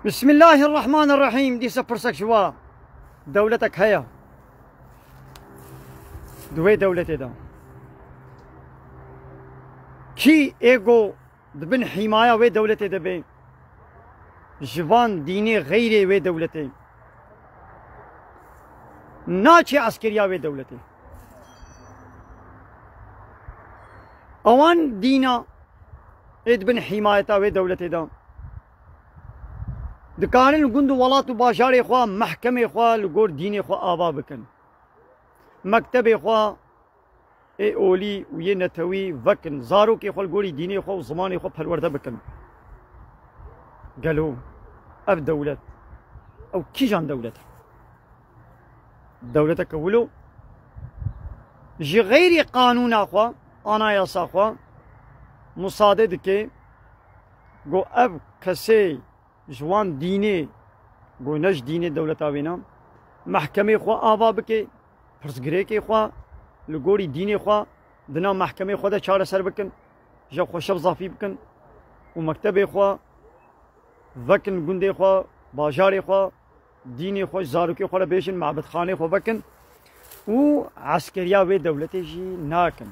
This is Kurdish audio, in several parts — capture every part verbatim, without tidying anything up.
Bismillahirrahmanirrahîm. Dîsa pirsek ji wa. Dewletek heye. Di wê dewletê de. Kî ê go di bin hîmaya wê dewletê de be, ji van dînê xeyrê wê dewletê naçe eskeriya wê dewletê. Ewan dîna ê di bin hîmayeta wê dewletê de dikarin li gund û welat û bajarê xwe, mehkemê xwe li gor dînê xwe ava bikin. Mektebê xwe ê olî û yê netewî vekin, zarokê xwe li gorî dînê xwe û zimanê xwe perwerde bikin. Gelo ev dewlet, ew kîjan dewlet e? Dewleteke wilo ji xeyrî qanûna xwe, anayasa xwe, musade dike, go ev kesê ji wan dînê, go ne ji dînê dewleta wêna, mehkemê xwe ava bike, pirsgirêkê xwe li gorî dînê xwe di nav mehkemê xwe de çareser bikin, ji xwe şev zafî bikin û mektebê xwe vekin, gundê xwe, bajarê xwe, dînê xwe, zarokê xwe re bêjin, mabetxanê xwe vekin û eskeriya wê dewletê jî nakin.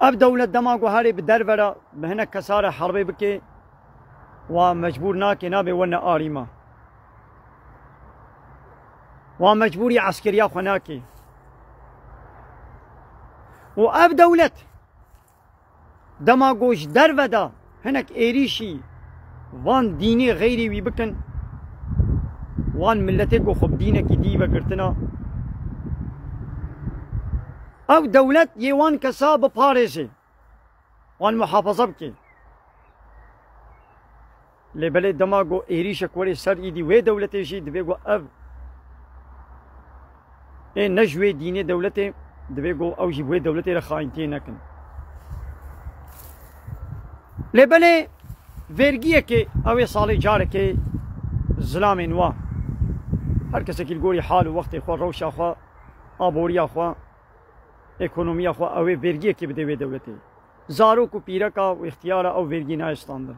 Ev dewlet dema ku herê bi derve re bi hinek kesa re herbê bike, wa mecbûr nake, nabe wene arîma. Wa mecbûrî eskeriya xwe nake. Û ev dewlet dema ku ji derve de hinek êrîşî van dînê xeyrî wî bikin, wan miletê ku xwe bi dînekî dî ve girtina, ew dewlet yê wan kesa biparêze, wan muhafaza bike. Lê belê dema ku êrîşek were ser îdî wê dewletê jî, divê ku ev ê ne ji wê dînê dewletê, divê ku ew jî bi wê dewletê re xayîntiyê nekin. Lê belê vergiyekê ew ê salê carekê zilamên wa, her kesekî li gorî hal û wextê xwe, rewşa xwe, aboriya xwe, ekonomiya xwe, ew ê vergiyekê bide wê dewletê. Zarok û pîreka û îxtiyara ew vergî nayê standin.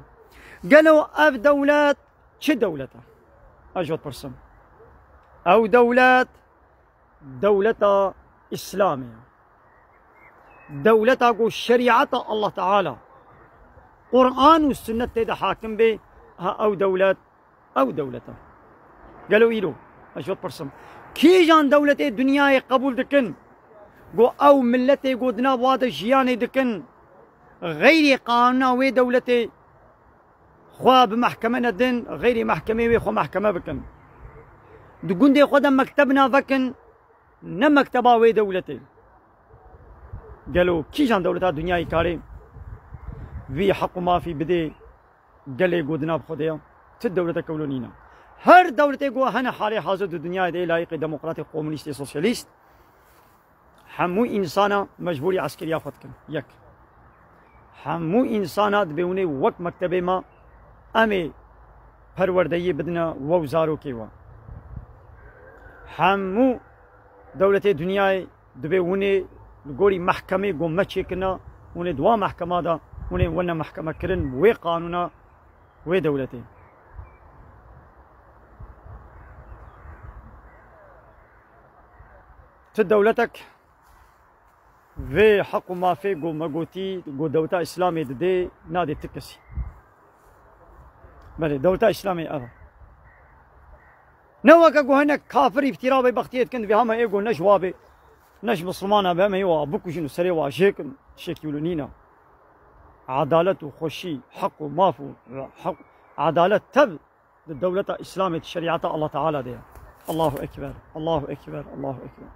Gelo ev dewlet çi dewlet e? Ez ji we dipirsim. Ew dewlet, dewleta Îslamê ye. Dewleta ku şerîeta Allah Teala, Quran û sunnet tê de hakim bê, ha ew dewlet, ew dewlet e. Gelo îro, ez ji we dipirsim, kîjan dewletê dinyayê qebûl dikin, ku ew miletê ku di nav wa de jiyanê dikin, xeyrê qanûna wê dewletê xwe bi mehkeme nedin, xeyrê mehkemê wê xwe mehkeme bikin. Di gundê xwe de mekteb navekin, ne mekteba wê dewletê. Gelo kîjan dewleta dinyayê karê vî heq û mafî bidê gelê ku di nav xwe de ya? Ti dewleteke wilo nîne. Her dewletê ku hene halê hazir di dinyayê de yê layiqê demokratê, komunîstê, sosyalîst, hemû însana mecbûrî eskeriya xwe dikin. Yek. Hemû însana dibê hûnê wek mektebê me, em ê perwerdeyiyê bidine we û zarokê we. Hemû dewletê dinyayê dibê hûnê li gorî mehkemê ku me çêkirina, hûnê di wa mehkema de hûnê wene mehkeme kirin wê qanûna wê dewletê. Ti dewletek vê heq û mafê ku me gotî, ku dewleta Îslamê didê, nadê ti kesî. Belê, dewleta Îslamê ev e. Ne weke ku hinek kafir îftîra bê bextiyê dikin, divê hema ê ku ne ji wa bê, ne ji misilmana be, em ê wa bikujin û serê wa jêkin, şekî wilo nîne. Edalet û xweşî, heq û maf û heq, edalet tev di dewleta Îslamê, di şerîeta Allah Teala de ye. Allahu Ekber, Allahu Ekber, Allahu Ekber.